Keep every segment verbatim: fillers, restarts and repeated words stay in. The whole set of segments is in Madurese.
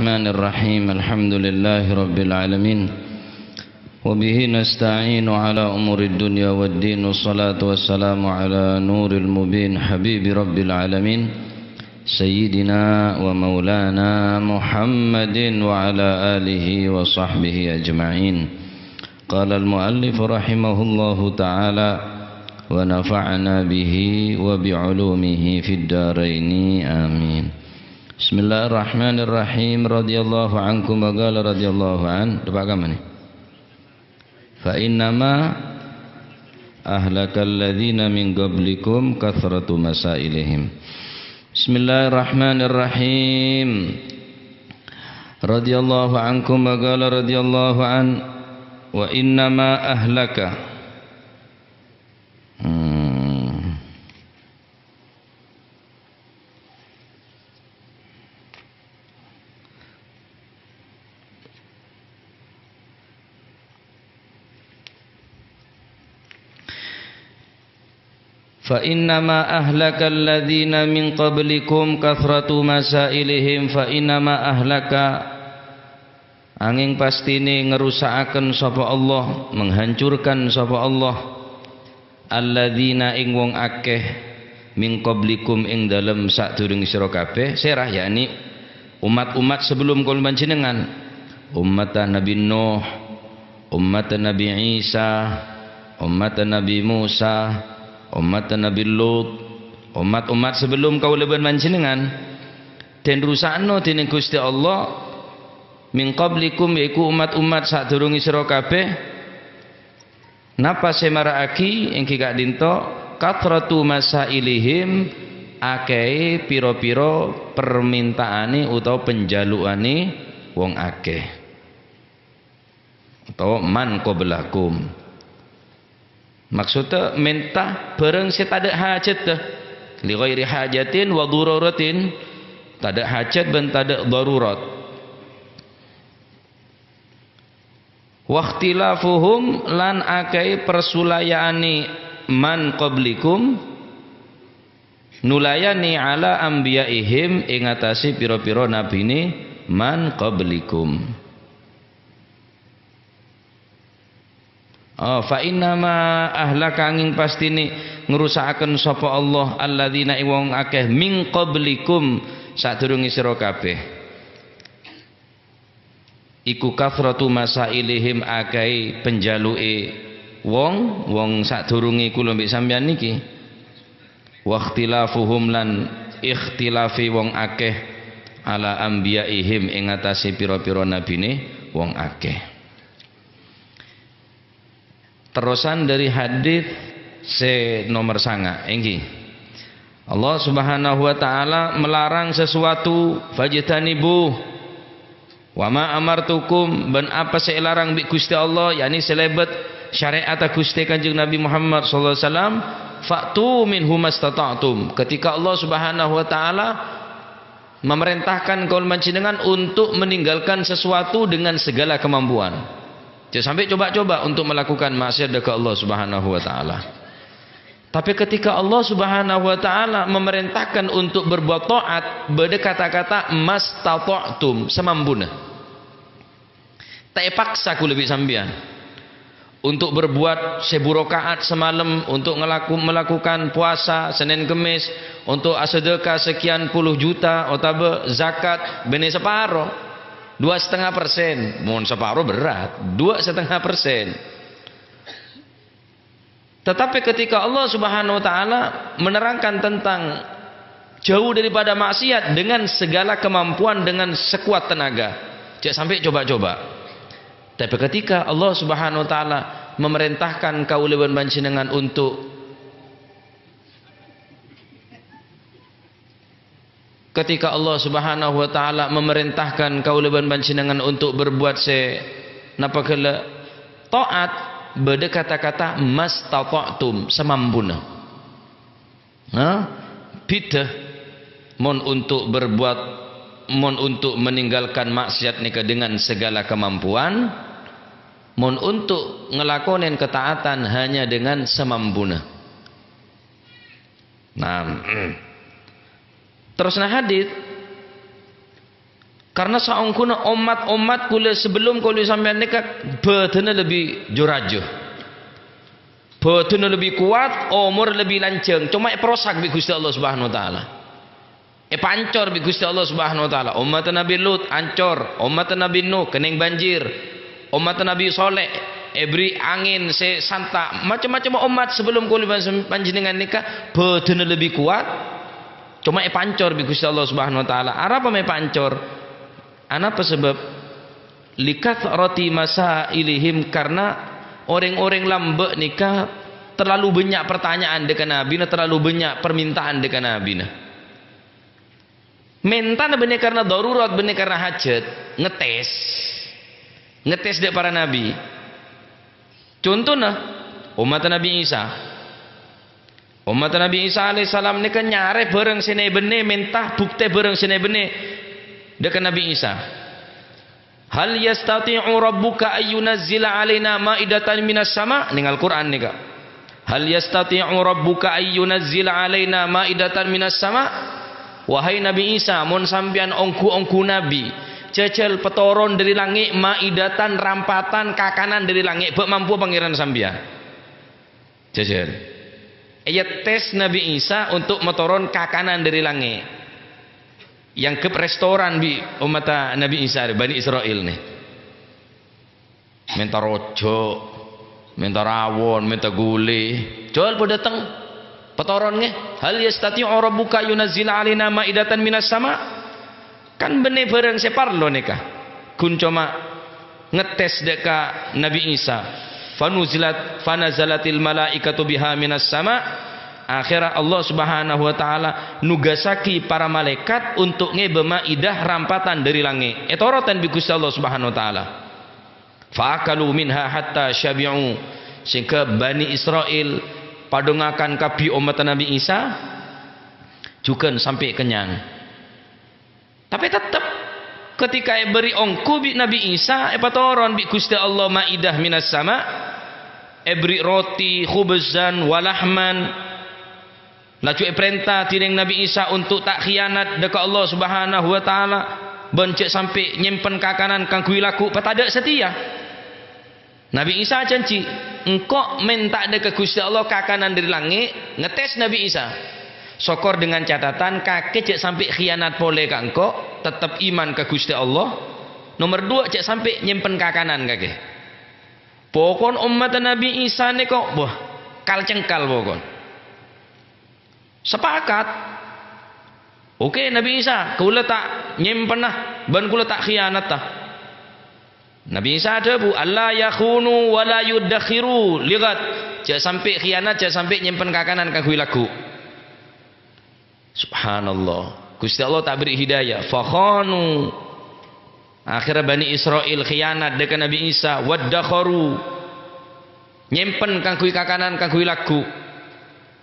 الرحمن الرحيم. الحمد لله رب العالمين. وبه نستعين على أمور الدنيا والدين. والصلاة والسلام على نور المبين حبيب رب العالمين سيدنا ومولانا محمد وعلى آله وصحبه أجمعين. قال المؤلف رحمه الله تعالى ونفعنا به وبعلومه في الدارين آمين. بسم الله الرحمن الرحيم. رضي الله عنكم وقال رضي الله عنه. Coba kamu nih. فإنما أهلك الذين من قبلكم كثرة مسائلهم. بسم الله الرحمن الرحيم. رضي الله عنكم وقال رضي الله عنه. وإنما أهلك. Hmm. فإنما أهلك الذين من قبلكم كثرة مسائلهم. فإنما أهلك, angèng pastènè ngarusa'aghi sapa Allah, menghancurkan sapa Allah, alladzina, ing wong akèh, min qablikum, ing dâlem sadurungè sira kabèh, sèra, yakni ommat-ommat sebelum kaulâ panjhennengngan, ommatta Nabi Nuh, ommatta Nabi Isa, ommatta Nabi Musa, ommatta Nabi Lut, ommat-ommat sebelum kaulâ bân panjhennengngan, dâ' rusa'na dâ' nèng Ghustè Allah, min qablikum, yaiku ommat-ommat sadurungè sira kabèh, napa sè mara'aghi èngghi ka'dinto, kathratu masailihim, akèhè pira-pira parmènta'anè utawa panjhâlu'ânè wong akèh. Utawa man qablakum. Maksoddhâ mènta bhârâng sè tadâ' hajhâddhâ. Li ghairi hajatin wa daruratin. Tadâ' hajhât bân tadâ' darurat. Wakhtilafuhum, lan akèhè parsulaya'anè man qablikum, nulayanè ala anbiya'ihim, ing attasè pira-pira nabbhinè man qablikum. Oh, fa innama ahlaka, angèng pastènè ngarusa'aghi sapa Allah alladzina, ing wong akèh, min qablikum, sadurungè sira kabèh. Iku kathratu masailihim, akèhè panjhâlu'è wong, wong sadurungè kaulâ bi' sampèyan nèkè. Wakhtilafuhum, lan ikhtilafè wong akèh, ala anbiya'ihim, ing attasè pira-pira nabbhinè wong akèh. Terrosan dâri hadits sè nomer sanga', èngghi. Allah Subhanahu wa Ta'ala melarang sesuatu, fajtanibuh. Wa ma amartukum, bân apa sè èlarang bi' Ghustè Allah, yakni sè lèbât syarè'atta Ghustè Kanjeng Nabi Muhammad sallallahu alaihi wasallam, fa'tu minhu mastata'tum. Ketika Allah Subhanahu wa Ta'ala memerintahkan kaulâ panjhennengngan untuk meninggalkan sesuatu dengan segala kemampuan. Jhâ' sampè' coba-coba untuk melakukan maksiat dâ' ka Allah Subhanahu wa Ta'ala. Tapè ketika Allah Subhanahu wa Ta'ala memerintahkan untuk berbuat taat, bâdâ kata-kata mastata'tum, samampuna. Ta' èpaksa kaulâ bi' sampèyan untuk berbuat seribu rakaat samalem, untuk ngelaku-, melakukan puasa Senin Kemis, untuk asedekah sekian puluh juta, otabâ zakat bânnè saparo, dua setengah persen. Mon saparo berat, dua setengah persen. Tetapi ketika Allah Subhanahu wa Ta'ala menerangkan tentang jauh daripada maksiat dengan segala kemampuan, dengan sekuat tenaga, jhâ' sampè' coba-coba. Tapi ketika Allah Subhanahu wa Ta'ala memerintahkan kaulâ bân panjhennengngan untuk Ketika Allah Subhanahu wa Ta'ala memerintahkan kaulâ bân panjhennengngan untuk berbuat sè napa ghellâ', taat, bâdâ kata-kata mastata'tum, samampuna. Nah, bhidhâ mon untuk berbuat, mon untuk meninggalkan maksiat nèka dengan segala kemampuan, mon untuk ngelakonen ketaatan hanya dengan samampuna. Nah, terros na hadits, Karna saongghuna ommat-ommat kaulâ sabellum kaulâ sampèyan nèka bâdânna lebbi jhu-rajhu. Bâdânna lebbi kowat, omorra lebbi lanjhâng, coma èparosak bi' Ghustè Allah Subhanahu wa Ta'ala. Èpaancor bi' Ghustè Allah Subhanahu wa Ta'ala. Ommatta Nabbhi Lut ancor, ommatta Nabbhi Nuh kennèng banjir, ommatta Nabbhi Shaleh èberri' angèn sè santa'. Macem-macem ommat sabellum kaulâ pan-, panjhennengngan nèka bâdânna lebbi kowat, coma èpaancor bi' Ghustè Allah Subhanahu wa Ta'ala. Arapa ma' èpaancor? Anapa sabâb? Likathrati masailihim, karna orèng-orèng lambâ' nèka terlalu bânnya' partanyaan dâ' ka Nabbhina, terlalu bânnya' parmènta'an dâ' ka Nabbhina. Mèntana bânnè karna darurat, bânnè karna hajhât, ngettès. Ngettès dâ' para nabbhi. Contona, ommatta Nabbhi Isa. Ommatta Nabbhi Isa alaihissalam nèka nyarè bhârâng sè nè-bennè, mènta buktè bhârâng sè nè-bennè dâ' ka Nabbhi Isa. "Hal yastati'u rabbuka ayyunazzila alaina ma'idatan minas sama'?" Nèng Al-Qur'an nèka. "Hal yastati'u rabbuka ayyunazzila alaina ma'idatan minas sama'?" Wahai Nabbhi Isa, mon sampèyan ongghu-ongghu nabbhi, jhâjhâl patoron dâri langngè' ma'idatan, rampatan, kakanan dâri langngè', bâ' mampowa Pangèran sampèyan. Jhâjhâl. Èyettés Nabbhi Isa ontok matoron kakanan dâri langngè'. Èangghep restoran bi' ommatta Nabbhi Isa, Bani Isra'il nè. Mènta rojhâ', mènta rawon, mènta ghulè. Jhâl padâ tèng. Patoron ngè. "Hal yastati'u rabbuka yunazzila alaina ma'idatan minas sama'?" Kan bânnè bhârâng sè parlo nèka. Ghun coma ngettès dâ' ka Nabbhi Isa. Fanuzilat, fanazalatil malaikatu biha minas sama'. Akhèrra Allah Subhanahu wa Ta'ala nugassaghi para malaèkat ontok ngèbâ ma'idah rampatan dâri langngè'. Ètorotan bi' Ghustè Allah Subhanahu wa Ta'ala. Fa akalu minha hatta syabi'u. Sehingga Bani Isra'il padâ ngakan kabbhi ommatta Nabbhi Isa, jhughân sampè' kennyang. Tapè tettep, ketika èberri' ongghu bi' Nabbhi Isa, èpatoron bi' Ghustè Allah ma'idah minas sama', èberri' roti, khubzan, wa lahman, laju èparènta dhinèng Nabbhi Isa ontok ta' khiyanat dâ' ka Allah Subhanahu wa Ta'ala, bân jhâ' sampè' nyèmpen kakanan kaangghuy lagghu' patadâ' satèya. Nabbhi Isa ajhânjhi, "Engko' mènta dâ' ka Ghustè Allah kakanan dâri langngè'," ngettès Nabbhi Isa. "Sokor dengan catatan kakè jhâ' sampè' khiyanat polè ka engko', tettep iman ka Ghustè Allah. Nomer duwâ', jhâ' sampè' nyèmpen kakanan kakè." Pokon ommatta Nabbhi Isa nèko, bâh, kal-cengkal pokon. Sepakat. "Oke, Nabbhi Isa, kaulâ ta' nyèmpenna, bân kaulâ ta' khiyanata." Nabbhi Isa adhâbu, "Alla yakhunu wa la yuddakhiru lighad." Jhâ' sampè' khiyanat, jhâ' sampè' nyèmpen kakanan kaangghuy lagghu'. Subhanallah. Ghustè Allah ta' berri' hidayah. Fakhanu. Akhèrra Bani Isra'il khiyanat dâ' ka Nabbhi Isa. Waddakharu. Nyèmpen kaangghuy kakanan, kaangghuy lagghu'.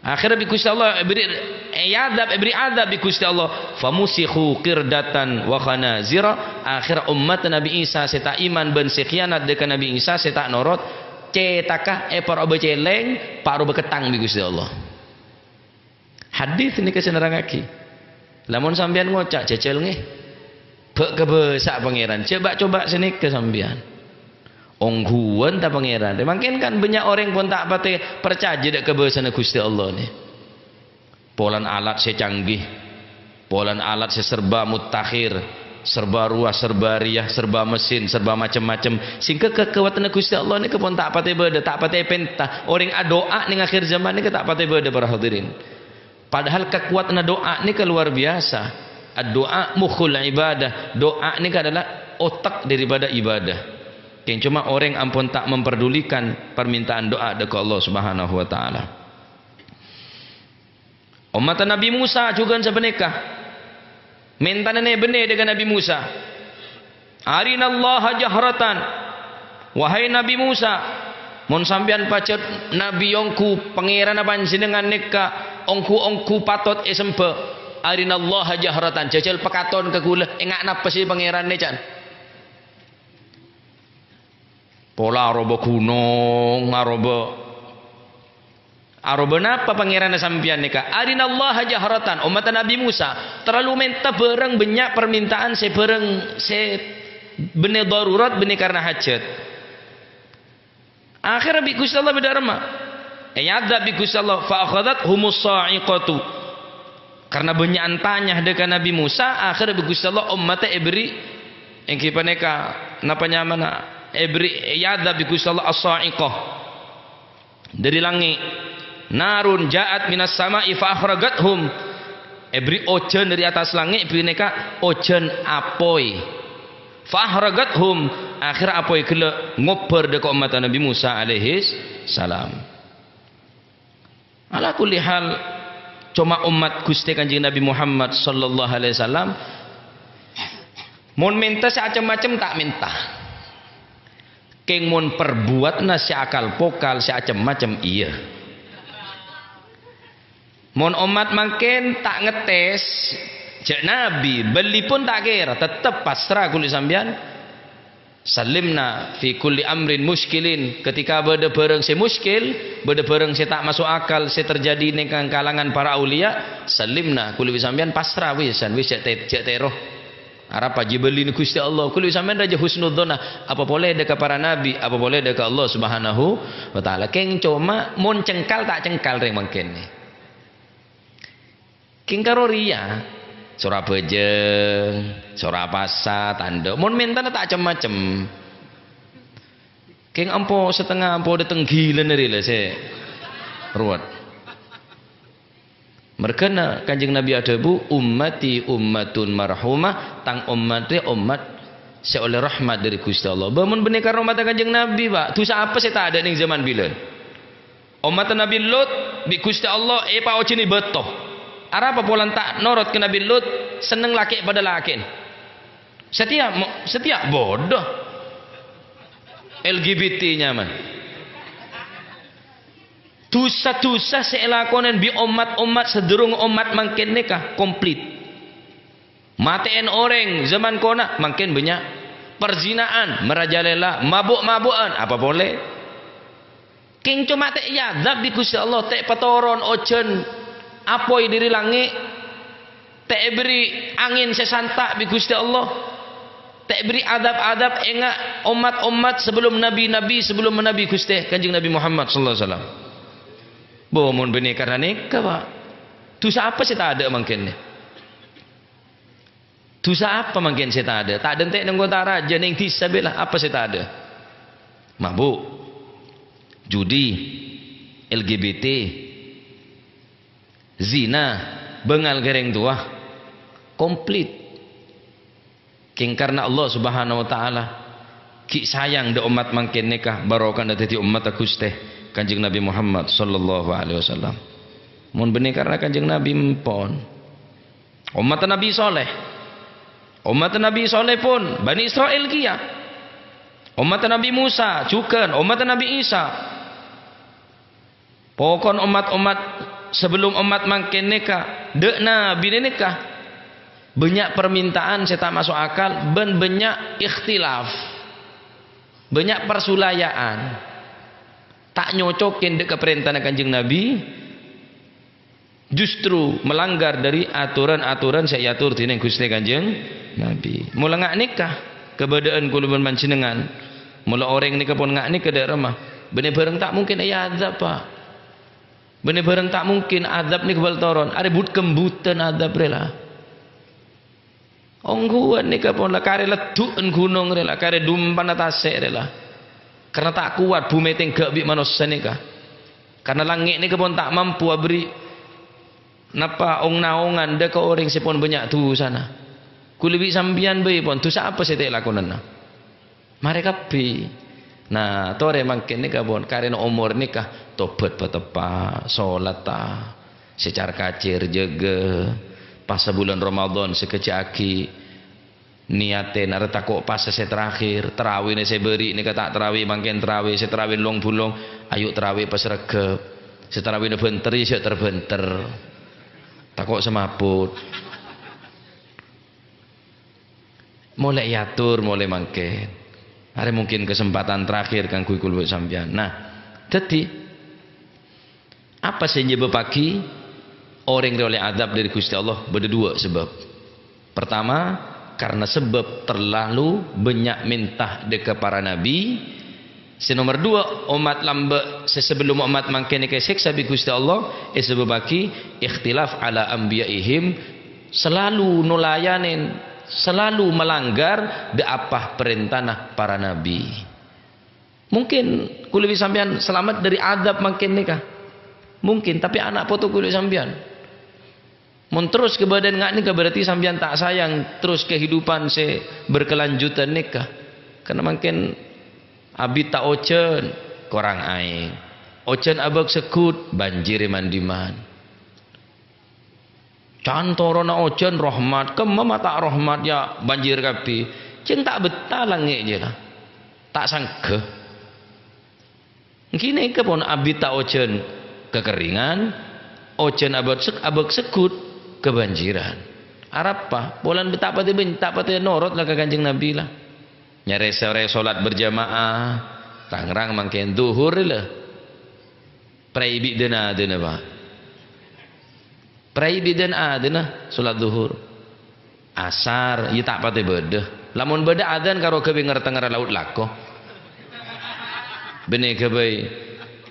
Akhèrra bi' Ghustè Allah èberri', èadhâb, èberri' adhâb bi' Ghustè Allah. "Famusikhu qiradatan wa khanazira." Akhèrra ommatta Nabbhi Isa sè ta' iman bân sè khiyanat dâ' ka Nabbhi Isa sè ta' norot, cètaka èparobâ cèlèng, paroba kettang bi' Ghustè Allah. Hadis nèka sè nerrangngaghi. Lamon sampèyan ngoca', "Jhâjhâl ngè. Bâ' kabâsa' Pangèran. Jhâ' bâ'-cobâ' sè nèka sampèyan. Ongghuwân ta' Pangèran?" Mangkèn kan bânnya' orèng pon ta' patè parcajâ dâ' kabâsana Ghustè Allah nè. Polana alat sè canggih. Polana alat sè serba mutakhir, serba rowa, serba rèya, serba mesin, serba macem-macem. Sehingga kakowadhânna Ghustè Allah nèka pon ta' patè bâdâ, ta' patè èpènta. Orèng adu'a nèng akhir zaman nèka ta' patè bâdâ, para hadirin. Padahal kakowadhânna du'a nèka luar biasa. Addu'a mukhul ibadah. Du'a nèka adalah otak daripada ibadah. Kèng coma orèng ampon ta' memperdulikan permintaan du'a dâ' ka Allah Subhanahu wa Ta'ala. Ommatta Nabbhi Musa jhughân sapanèka. Mèntana nè-bennè dâ' ka Nabbhi Musa. "Arinallaha jahratan." Wahai Nabbhi Musa, mon sampèyan pajhât nabbhi ongghu Pangèranna panjhennengngan nèka ongghu-ongghu patot èsemba, "arinallaha jahratan." Jhâjhâl pakaton ka ghulâ, enga' napa sè Pangèran nè, can? Pola aroba ghunong, aroba Aroba napa Pangèranna sampèyan nèka? Arinallaha jahratan. Ommatta Nabbhi Musa terlalu mènta bhârâng, bânnya' parmènta'an sè bhârâng sè bânnè darurat, bânnè karna hajat. Akhèrra bi' Ghustè Allah bâdâ arèma. Èyadzâb bi' Ghustè Allah, "Fa akhadhathumus sa'iqatu." Karna bânnya'an tanya dâ' ka Nabbhi Musa, akhèrra bi' Ghustè Allah ommatta èbherri', èngghi panèka, napa nyamana, èbherri', èyadzâb bi' Ghustè Allah as-sa'iqah. Dâri langngè', "Narun ja'at minas sama'i fa akhraqathum." Èbherri' ojhân dâri attas langngè', panèka ojhân apoy. "Fa akhraqathum," akhèrra apoy ghellâ' ngobbhâr dâ' ka ommatta Nabbhi Musa alaihis salam. Ala kulli hal, coma ommat Ghustè Kanjeng Nabbhi Muhammad sallallahu alaihi wasallam, mon mènta sè cem-macem ta' mènta. Kèng mon parbuwâtna sè akal-pokal, sè cem-macem, iyâ. Mon ommat mangkèn ta' ngettes, jhâ' Nabbhi, bâlli pon ta' kèra, tettep pasra kaulâ sampèyan. Sallimna fi kulli amrin musykilin. Ketika bâdâ bhârâng sè musykil, bâdâ bhârâng sè ta' maso' akal sè terjadi neng kalangan para auliya, sallimna, kaulâ bi' sampèyan pasra wisan, wis jhâ' te-, jhâ' tèro. Arapa jiyâ bâllina Ghustè Allah. Kaulâ bi' sampèyan rajâ husnudzon, apa polè dâ' ka para nabbhi, apa polè dâ' ka Allah Subhanahu wa Ta'ala. Kèng coma mon cengkal ta' cengkal rèng mangkèn. Kèng karo rèya, sora bhâjâng, sora pasa, tandhâ. Mon mèntana ta' cem-macem. Kèng ampo satengnga ampo dâteng ghilâna rè la sè ruwet. Mergâna Kanjeng Nabbhi adhâbu, "Ummati ummatun marhumah," tang ommat rè ommat sè ollè rahmat dâri Ghustè Allah. Bâ, mon bânnè karna ommatta Kanjeng Nabbhi, Pak, dhusa apa sè tadâ' neng jhâman bilân? Ommatta Nabbhi Lut bi' Ghustè Allah èpaojhâni bâto. Arapa polana ta' norot ka Nabbhi Lut, senneng lakè' padâ lakè'en. Satèya mo-, satèya bodho. L G B T nyamana. Dhusa-dhusa sè èlakonè bi' ommat-ommat sadurung ommat mangkèn nèka komplit. Matè'èn orèng zaman kona mangkèn bânnya'. Parzina'an, marajalela, mabuk-mabukan, apa polè. Kèng coma ta' èyadzâb bi' Ghustè Allah, ta' èpatoron ojhân apoy dâri langngè', ta' èbherri' angèn sè santa' bi' Ghustè Allah, ta' èbherri' adzâb-adzâb enga' ommat-ommat sabellum nabbhi-nabbhi sabellum manabi Ghustè Kanjeng Nabbhi Muhammad sallallahu alaihi wasallam. Bâ, mon bânnè karna nèka, Pak. Dhusa apa sè tadâ' mangkèn? Dhusa apa mangkèn sè tadâ'? Ta' dântè' neng kottha rajâ, neng dhisa bhâi la, apa sè tadâ'? Mabuk, judi, L G B T, zina, bângal ka rèng towa, komplit. Kèng karna Allah Subhanahu wa Ta'ala ghi' sayang dâ' ommat mangkèn nèka, barokana dhâddhi ommatta Ghustè Kanjeng Nabbhi Muhammad sallallahu alaihi wasallam. Mon bânnè karna Kanjeng Nabbhi, empon. Ommatta Nabbhi Saleh. Ommatta Nabbhi Saleh pon, Bani Isra'il kèya. Ommatta Nabbhi Musa, jhughân. Ommatta Nabbhi Isa. Pokon ommat-ommat sabellum ommat mangkèn nèka, dâ' nabbhi nèka, bânnya' parmènta'an sè ta' maso' akal bân bânnya' ikhtilaf, bânnya' parsulaya'an. Ta' nyocokè dâ' ka parèntana Kanjeng Nabbhi, justru melanggar dâri atoran-atoran sè èator dènèng Ghustè Kanjeng Nabbhi. Mola nga' nèka kabâdâ'ân kaulâ bân panjhennengngan. Mola orèng nèka pon nga' nèka dâ' remma. Bânnè bhârâng ta' mungkin èadzâb, Pak. Bânnè bhârâng ta' mungkin adzâb nèka bâl toron. Arè but-kembhutan adzâb rè la. Ongghuwân nèka pon la karè leddhu'ân ghunong rè la, karè dumpana tasè' rè la. Karna ta' kowat bhumè tèngghâ' bi' manossa nèka. Karna langngè' nèka pon ta' mampu aberri' napa ong-naongan dâ' ka orèng sè pon bânnya' dhusana. Kaulâ bi' sampèyan bhâi pon, dhusa apa sè ta' èlakonana? Marè kabbhi. Nah, torè mangkèn nèka pon, karèna omor nèka, tobat pateppa', solatta, sè car-kacèr jâgâ, pas sabulân Ramadan sè kejjhâ'aghi, niyatè arè tako' pas sè terakhir, tarawèna sè bâri' nèka ta' tarawè mangkèn tarawè, sè tarawè long-bulong, ayo tarawè pas reggep, sè tarawèna bhânter, ya jhâ' ter-bhânter, tako' samaput. Molè èator, molè mangkèn. Arè mungkin kesempatan terakhir kaangghuy kaulâ sampèyan. Nah, dhâddhi, Apa sè nyebâbbhâghi orèng rèya ollè adzâb dhâri Ghustè Allah? Bâdâ duwâ' sabâb. Pertama, karena sabâb terlalu bânnya' mènta dhâ' ka para nabbhi. Sè nomer duwâ', ommat lambâ' sè sabellunna ommat mangkèn èkasèksa bi' Ghustè Allah, èsabâbbhâghi ikhtilaf ala anbiya'ihim, salalu nolayanè, salalu melanggar dhâ' apa parèntana para nabbhi. Mungkin kaulâ bi' sampèyan salamet dhâri adzâb mangkèn nèka. Mungkin, tapè ana' poto kaulâ bi' sampèyan. Mon terros kabâdâ'ân nga' nèka, berarti sampèyan ta' sayang terros kehidupan sè berkelanjutan nèka. Karena mangkèn abit ta' ojhân, korang aèng. Ojhân abâk segghut, banjir è man-dimman. Can toronna ojhân rahmat, kemma ma' ta' rahmat, ya, banjir kabbhi. Jhâng ta' bettah langngè' jâ la. Ta' sangghâ. Èngghi nèka pon abit ta' ojhân kakèrringan, ojhân abâk seg-, abâk segghut kabanjiran. Arapa? Polana ta' patè bân-, ta' patè norot la ka Kanjeng Nabbhi la. Nyarè sore solat berjamaah, tangrang mangkèn dhuhur la. Prèi bi' dân-adhânna, Pa'. Prèi bi' dân-adhânna solat dhuhur. Asar, iyâ ta' patè bâdâ. Lamon bâdâ adzan karo ghâbây ngèr-tengngèrra laot lako. Bânnè ghâbây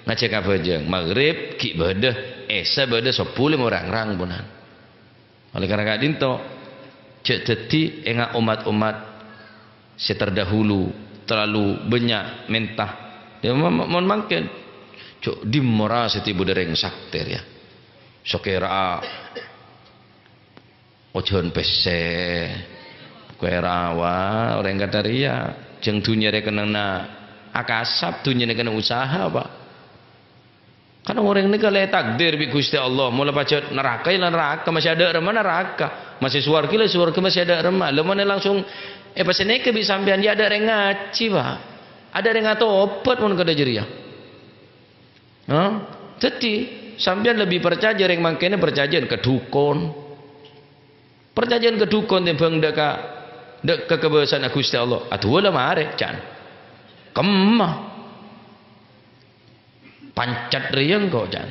ngajhâk abhâjâng. Maghrib ghi' bâdâ, Isya bâdâ, Sobbhu lè morang-rang ponan. Oleh karena ka'dinto, jhâ' dhâddhi enga' ommat-ommat sè terdahulu, terlalu bânnya' mènta. Ya, mon, mon mangkèn, jhâ' dimma ra sè tèbâdâ rèng saktè rèya. Sakèra ojhân pèssè, kèra wa, orèng kadhâ' rèya. Jhâng dhunnya rè kennengnganna akasap, dhunnyana kennengnganna usaha, Pa'. Kan orèng nèka la ètakdir bi' Ghustè Allah, mola pajhât naraka, ya la naraka, masè adâ' remma naraka, masè sowarghâ, la sowarghâ, masè adâ' remma. La mon langsung èpasènèka bi' sampèyan, ya adâ' rèng ngajhi, Pa'. Adâ' rèng atobhât mon kadhâ' jârèya. Hah? Dhâddhi, sampèyan lebbi parcajâ rèng mangkènna parcajâ'ân ka dhukon. Parcajâ'ân ka dhukon tèmbhâng dhâ' ka, dhâ' ka kabâsana Ghustè Allah. Adu'a la marè, can. Kemma. Pancet rèya engko', can.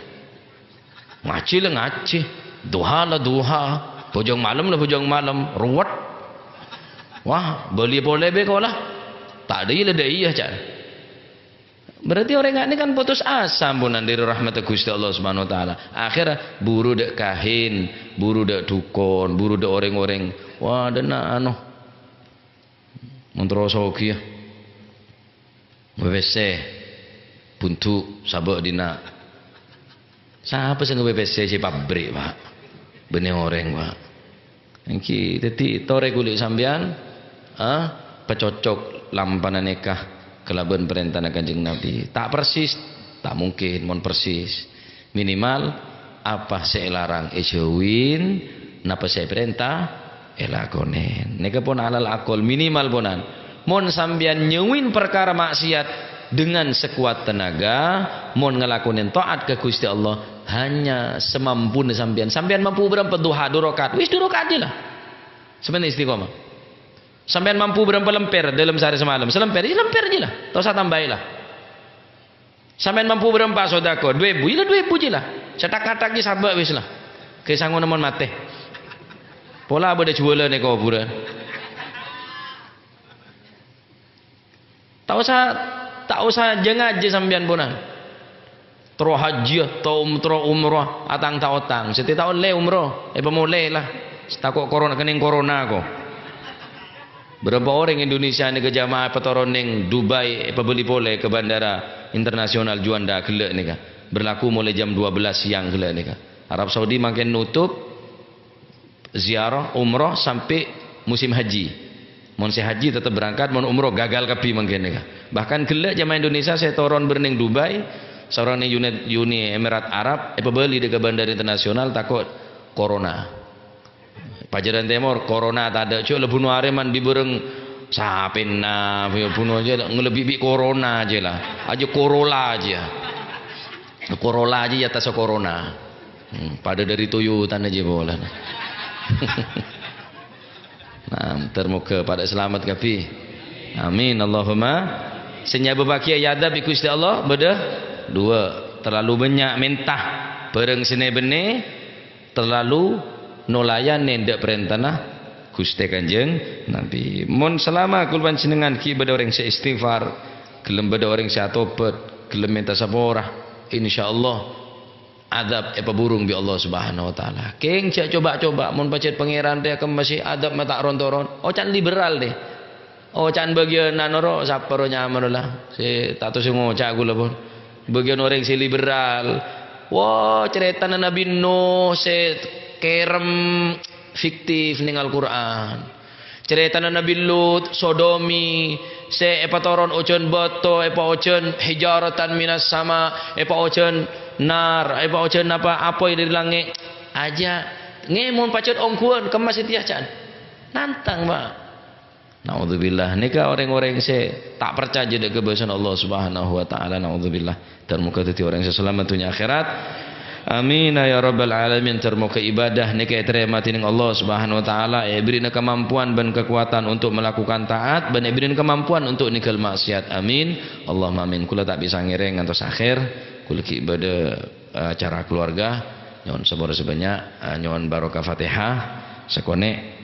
Ngajhi la ngajhi, duha la duha, bhujâng malem la bhujâng malem, ruwet. Wah, bâli polè bhâi kola. Ta' dhâi la dhâi, can. Berarti orèng ka'dinto kan putus asa amponan dhâri rahmatta Ghustè Allah Subhanahu wa Ta'ala. Akhèr buru dhâ' kahin, buru dhâ' dhukon, buru dhâ' orèng-orèng. Wah, dâna anu. Mon terro soghi, ya. Ngabâbâsa, bundhu', sabâ' dinna'. Sapa sè ngabâbâsa sè pabrik, Pa'? Bânnè orèng, Pa'. Èngghi, dhâddhi torè ghuli sampèyan, ah, pacocok lampana nèka kalabân parèntana Kanjeng Nabi. Ta' persis, ta' mungkin mon persis. Minimal, apa sè èlarang èjhâuwi, napa sè èparènta èlakonè. Nèka pon alal akol, minimal ponan. Mon sampèyan nyèwèn parkara ma'siyat dengan sekuat tenaga, mon ngalakonè ta'at ka Ghustè Allah, hanya semampuna sampèyan. Sampèyan mampu bârâmpa duha, du rakaat? Wis du rakaat jiyâ la. Sampèyan istiqomah. Sampèyan mampu bârâmpa lèmpèr dâlem saarè samalem? Salèmpèr, ya lèmpèr jiyâ la. Ta' osa tambâi la. Sampèyan mampu bârâmpa sodako? Du èbu, ya la du èbu jiyâ la. Sathak-ngathak jiyâ sabâ' wis la. Kè sangona mon matè. Pola bâdâ juwâlân è kobhurân. Ta' osa, ta' osa jhâ-ngajhâ sampèyan ponan. Terro hajjiyâ, terro um-, terro umroh, atang ta' otang. Sèttong taon lè umroh, èpamolè la. Tako' korona, kenning korona ko. Bârâmpa orèng Indonesia nèka jamaah èpatoron nèng Dubai, èpabâli polè ka Bandara Internasional Juanda ghellâ' nèka. Berlaku mulai jam dua belas siang ghellâ' nèka. Arab Saudi mangkèn nutup ziarah umroh sampè' musim haji. Mon sè haji tetep berangkat, mon umroh gagal kabbhi mangkèn nèka. Bahkan ghellâ' jamaah Indonesia sè toron bâreng nèng Dubai, saorèng nèng Uni, Uni Emirat Arab, èpabâli dhâ' ka Bandara Internasional tako' korona. Pajaran Tèmor, korona tadâ', jhâ' la buno arè mandi bâreng sapèna, ya buno jiyâ, ngalebbi bi' korona jiyâ la. Ajjhâ Corolla jiyâ. Corolla jiyâ, ya tassa korona. Hmm, padâ dhâri Toyotana jiyâ polana. Nah, ter moghâ padâ salamet kabbhi. Amin, Allahumma. Sè nyabâbbhâghi èadzâb bi' Ghustè Allah bâdâ duwâ', terlalu bânnya' mènta. Bhârâng sè nè-bânnè terlalu nolayane dâ' parentana Ghustè Kanjeng Nabi. Mon salama kaulâ panjhennengngan ghi' bâdâ orèng sè istighfar, ghellem bâdâ orèng sè atobât, ghellem mènta sapora, insyaallah adzab èpabhurung bi' Allah Subhanahu wa Ta'ala. Kèng jhâ' coba-coba, mon pajhât Pangèran rèya kemmèsè adzab ma' ta' ron-toron, ocan liberal, dè. Ocan bâgiyân anu ro, sapa ro nyamana la? Sè ta' tossè ngoca' kaulâ pon. Bâgiyân orèng sè liberal. Wah, carètana Nabi Nuh sè kèrèm fiktif neng Al-Qur'an. Carètana Nabi Lut, sodomi, sè èpatoron ojhân bâto, èpaojhân hijaratan minas sama, èpaojhân nar, èpaojhân apa, apoy dâri langngè'. Ajâ, ngè mon pajhât ongghuwân, kemma sè tèya jhâ'ân. Nantang, Pak. Naudzubillah. Nèka orèng-orèng sè ta' parcajâ dâ' kabâsana Allah Subhanahu wa Ta'ala. Naudzubillah. Dan moghâ dhâddhi orèng sè salamet dhunnya akhèrat. Amin, ya rabbal alamin. Dan moghâ ibadah nèka ètarèma dèning Allah Subhanahu wa Ta'ala, èbèrri'na kamampuan bân kakowadhân untuk melakukan taat, bân èbèrri'na kamampuan untuk nèngghâl maksiat. Amin. Allahumma amin. Kaulâ ta' bisa ngèrèng ngantos akhèr. Kaulâ ghi' bâdâ, eh, acara keluarga. Nyo'on sapora sè bânnya', eh, nyo'on barokah Fatihah. Sakonè'.